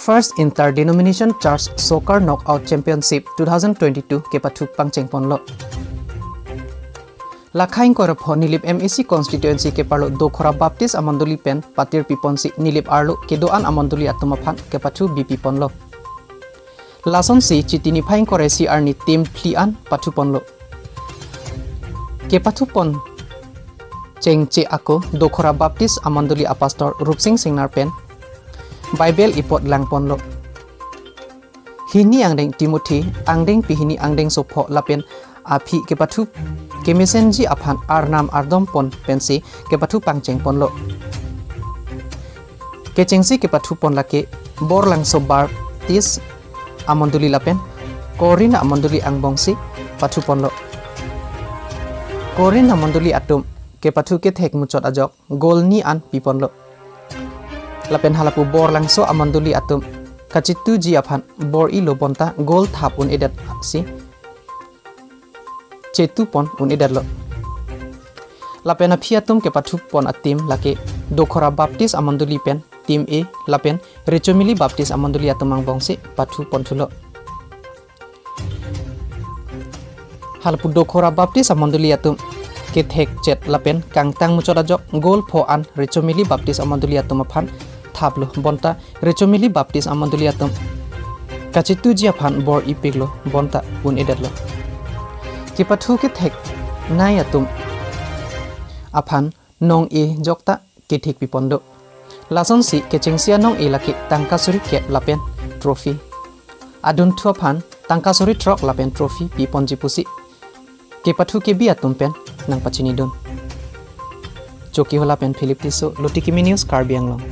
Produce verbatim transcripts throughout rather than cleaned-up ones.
First Inter Denomination Church Soccer Knockout Championship two thousand twenty-two kepathu pangcheng ponlo. Lakha ingkoi ra pho Nilip M A C constituency keparlo Dokhora Baptist amondoli pen patir piponsi Nilip arlo kedo-an amondoli atum aphan kepathu bipi ponlo. Lasonsi Chiti niphai ingkoi ra isi arni team phli an pathu ponlo. Kepathu pon chengche ako Dokhora Baptist amondoli apastor Rupsing Singnar pen Bible ipot lang ponlo. Hini angdeng Timothy, angdeng pihini angdengso pho lapen aphi kepathu kemesenji aphan arnam ardom pon pensi kepathu pangcheng ponlo. Kechengsi kepathu pon lake Borlangso Baptist amondoli lapen Korin amondoli angbongsi pathu ponlo. Korin amondoli atum kepathu kethek muchot ajok goal ni an pi ponlo. Lapen halapu Borlangso amondoli atum kachituji aphan bor-ilo bonta goal thap un-edetsi chetu pon un-edetlo. Lapen aphi atum kepathu pon a-team lake Dokhora Baptist amondoli pen team A lapen Rechomili Baptist amondoli atum angbongsi pathu ponthulo. Halapu Dokhora Baptist amondoli atum kethek chet lapen kangtang muchot ajok goal pho an Rechomili Baptist amondoli atum aphan thaplo bonta Rechomili Baptist amondoli atum kachituji aphan bor ipiklo bonta un-edetlo. Kepathu kethek nai atum aphan nong-e jokta kethek pi pondo. Lasonsi kechengsi anong-e lake tangka suri kep lapen trophy. Adunthu aphan tangka suri throk lapen trophy pi ponji pusi kepathu kebi atum pen nangpachinidun. Chokihola pen Philip Tisso, Lotiki News, Karbi Anglong.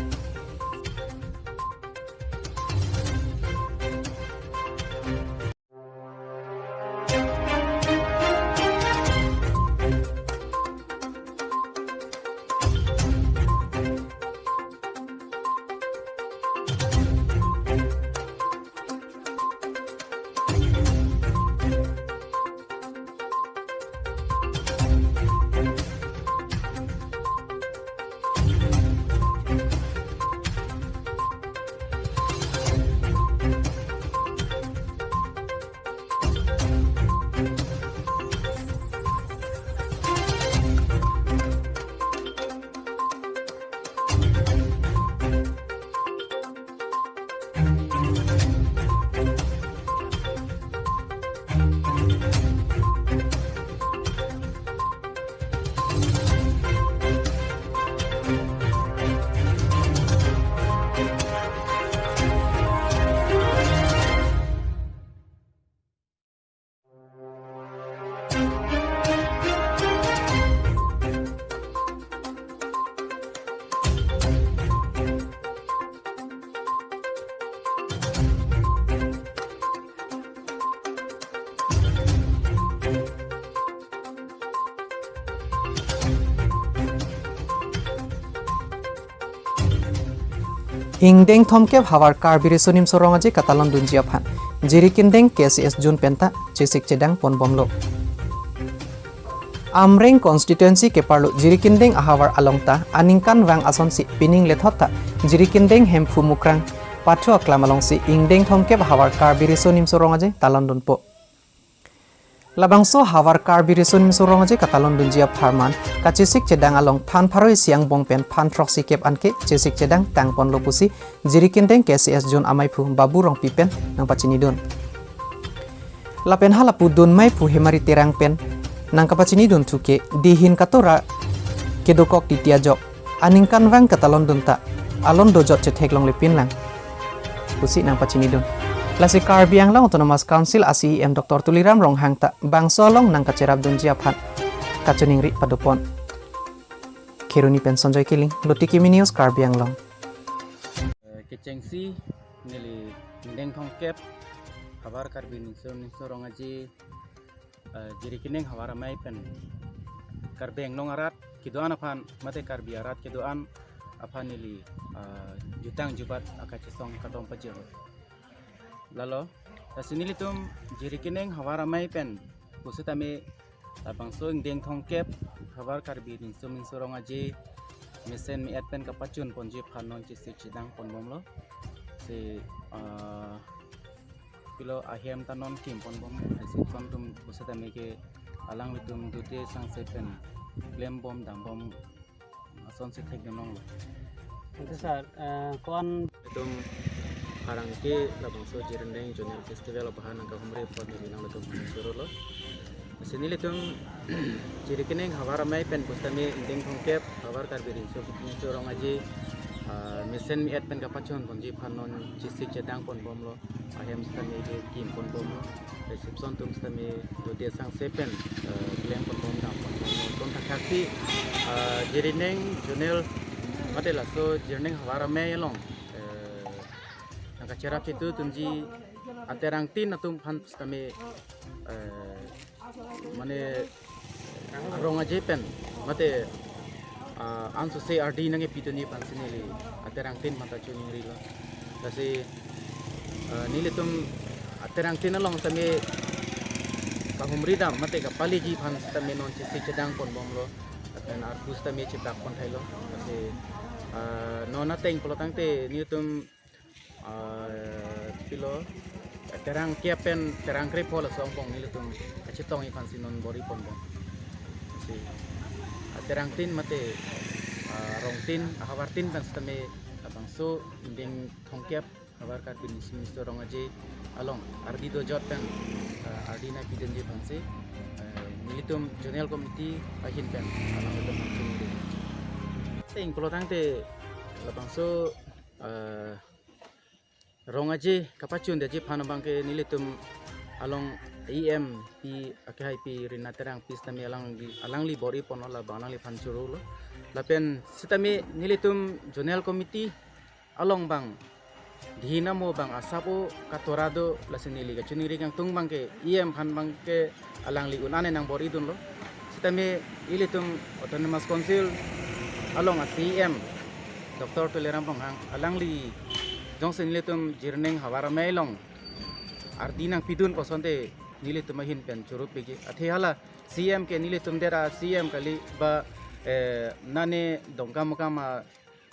Ingdeng thomkep havar Karbi Riso Nimso Rong Aje katalon dunji aphan Jirikindeng K C S Zone penta chesik chedang ponbomlo. Amreng constituency keparlo Jirikindeng ahavar along ta aningkanvang asonsi pining lethot ta Jirikindeng Hemphu Mukrang pathu aklam alongsi ingdeng thomkep havar Karbi Riso Nimso Rong Aje talon dunpo. Labangso havar Karbi Riso Nimso Rong Aje katalon dunji apharman kachesik chedang along phan pharo isi angbong pen phan throksi kep anke chesik chedang tangponlo pusi Jirikindeng K C S Zone amaiphu Babu Rongpi pen nangpachinidun. Lapen halapu dunmaiphu Hemari Terang pen nangkapachinidun thuke dihin katora kedokok titi ajok aningkanvang katalon dun ta alon dojot chetheklongle pinlang pusi nangpachinidun. Lasi Karbi Anglong Autonomous Council a C E M Doctor Tuliram Ronghang ta bangso along nangkacherap dunji aphan kachiningri padopon. Kheroni pen Sanjoy Killing, Lotiki News, Karbi Anglong. Eh, kechengsi neli ingdeng thomkep havar Karbi Riso Nimso Rong Aje, eh, Jirikindeng havar amei pen Karbi Anglong arat kedo-an aphan mate Karbi arat kedo-an aphan neli, eh, jutang jubat akachesong kadom pajir. Lalo, lasi nelitum Jirikindeng havar amei pen pusitame labangso ingdeng thomkep havar Karbi Riso Nimso Rong Aje mesen me-et pen kapachun ponji aphan non chesik chedang ponbomlo. Si Ah, pilo ahem ta non kim ponbom reception atum pusitame ke alanglitum dote sangse pen klembom dambom asonsi thekdun longlo. Ante sir, eh, ko-an itum pherangke labangso Jirandeng Zonal Festival abang nangkahumri apot neli nanglitum choro lo. Lasi nelitum Jirikindeng Havar Amei pen pusitame ingdeng thomkep Havar Karbi Riso Nimso Rong Aje, ah, mesen mi-et pen kapachun ponji aphan non chesik chedang ponbomlo, ahem sitame ke kim ponbomlo, reception atum sitame dote sangse pen, eh, klem ponbom dam ponbomlo. Ton thakthak si, ah, Jirandeng Zonal mate laso Jirandeng Havar Amei along, eh, nangkacherap chitu tunji aterangtin atum aphan sitame, eh, mane Rong Aje pen mate, ah, ansose ardi nangkepidunji aphansi neli aterangtin mata choningrilo. Lasi, ah, nelitum aterangtin along tame kahumri dam mate kapaleji aphan tame non chesik chedang ponbomlo. Lapen arpu tame chetak ponthailo. Lasi, ah, non ateng pulo tangte nelitum, ah, pilo, terang kep pen terang krepho laso angbong nelitum kachetongji aphansi non bor-i ponbom. Si, ah, terangtin mate, ah, rongtin, ah, havartin pen sitame labangso ingdeng thomkep Havar Karbi Riso Nimso Rong Aje along ardi dojot pen, ah, ardi nangpidunji aphansi, eh, nelitum zonal committee ahin pen alanglitum aphan choningri. Teng pulo tangte labangso, eh, Rong Aje kapachundetji aphan abangke nelitum along E M pi akehaipi Rina Terangpi sitame alangli, alangli bor-i ponlo, labang alangliphan chorolo. Lapen sitame nelitum zonal committee along abang dhin amo abang asap o katora do, lasi neli kachoningri kangtung abangke E M aphan abangke alangli un-an nang bor-idunlo. Sitame ilitum Autonomous Council along a C E M Doctor Tuliram Ronghang alangli jongsi nelitum Jirandeng Havar Amei along ardi nangpidun kosonte nelitum ahin pen choro piji. Athe hala C E M ke nelitum dera C E M kali ba, eh, nane Dongkamukam a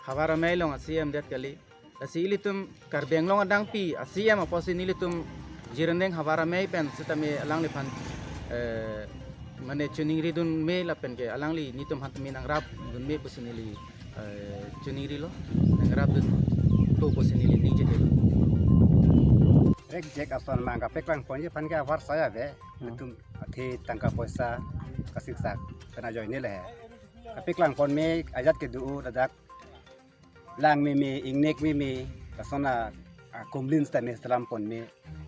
Havar Amei along a C E M det kali. Lasi ilitum Karbi Anglong adangpi a C E M apotsi nelitum Jirandeng Havar Amei pen sitame alangliphan, eh, mane choningridun me lapen ke alangli nelitum aphan tame nangrapdun me pusi neli, eh, choningrilo, nangrapdun po pusi neli ningjedetlo. Rek jek ason mang kapeklang ponji aphan ke avar saya ve. Hmm. Nelitum athe tangka poisa kasiksak pen ajoine le he. Kapeklang pon me ajat kedo ladak lang meme, ingnek meme, lason a, akumlin sitame selam pon me,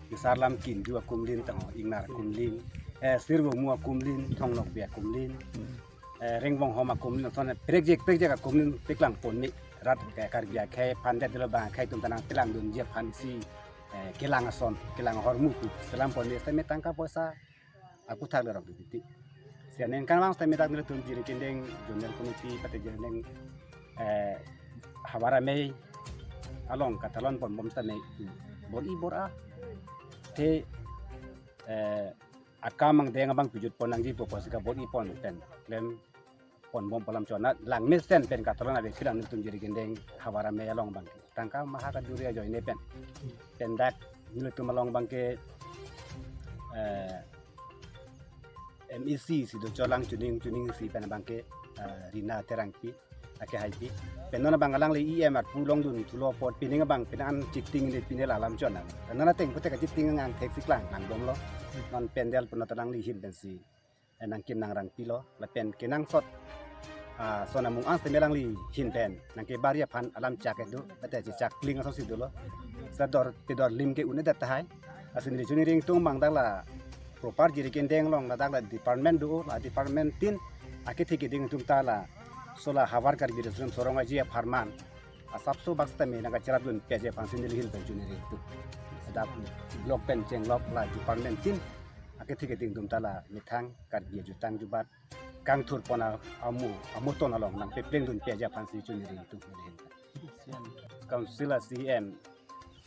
Bisar Lam Kinju akumlin tang ho, Ingnar akumlin, eh, Sirvomu akumlin, Thongnokbe akumlin, eh, Rengvonghom akumlin, lason a prekjek prekjek akumlin peklang pon me, rat ke Karbi akhei aphan det lo bang akhei atum ta nangpelangdunji aphansi, eh, kelang ason, kelang ahormu pu selam pon me sitame tangka poisa akuthak lerok titi. Si aningkan vang sitame dak nelitum Jirikindeng Zonal Committee pate Jirikindeng, eh, Havar Amei along katalon ponbom sitame bor-i bor-a. Te, eh, akam angdeng abang pijut pon nangji pu pusi kabor-i pon pen klem ponbom pu alam chonat lang mesen pen katalon ave khilang nelitum Jirikindeng Havar Amei along abangke. Tangka maha kaduri ajoine pen. Pen dak nelitum along abangke, eh, M E C si do cholang chuning chuning si pen abangke, eh, Rina Terangpi akehaipi. Pen non abang alangli E M arpu longdun thulo apot pining abang penang chiting de pine la alam chonang. Pen non ateng pute kachiting angthek si klang nangbomlo. Non pandal pu non ta alangli ahin pensi, eh, nangkim nangrangpilo, lapen kenangsot, ah, son amung an sitame alangli ahin pen nangkebarji aphan alam chak kedo, mate chechak kling asonsi dolo. Sa dor te dor lim ke un-edet tahai. Lasi neli choningri kangtung abang dak la proper Jirikindeng along ladak la department do, la department tin akethe keding atum ta laso la Havar Karbi Riso Nimso Rong Aje apharman asapso bak sitame nangkacherapdun peji aphansi neli ahin pen choningri tu. Ladak block pen chenglok la department tin akethe keding atum ta la methang Karbi ajutang jubat kangthur pon a amo, amo ton along nangpeplengdun peji aphansi choningri tu. Council a C E M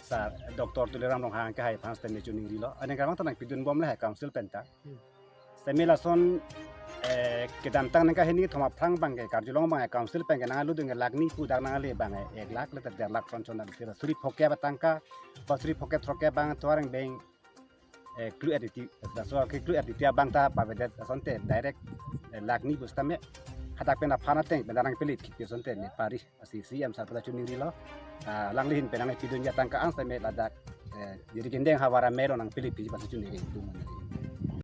sir Doctor Tuliram Ronghang akehai aphan sitame choningrilo. Aningkan vang ta nangpidunbom le hai council pen ta. Hmm. Sitame lason Eh, kedamtang nangkahini thom aphrang abang ke karjulong abang ke council pen ke nanglutung ke lakh ni pu dak nangle abang ke ek lakh le der lakh ron chon dak suri phokep atangka, ba suri phokep throkkep abang tovar angbeng, eh, klu-et iti, laso ke klu-et iti abang ta pavedet asonte direct, eh, lakh ni pu sitame hadak pen aphan ateng pen nangpilip kiti asonte ne pari asi C M sir pada chuningri lo. Ah, alangli ahin pen nangpidun atangka an sitame ladak, eh, jiri gendeng havar amei lo nangpilip piji pasi chuningri pu.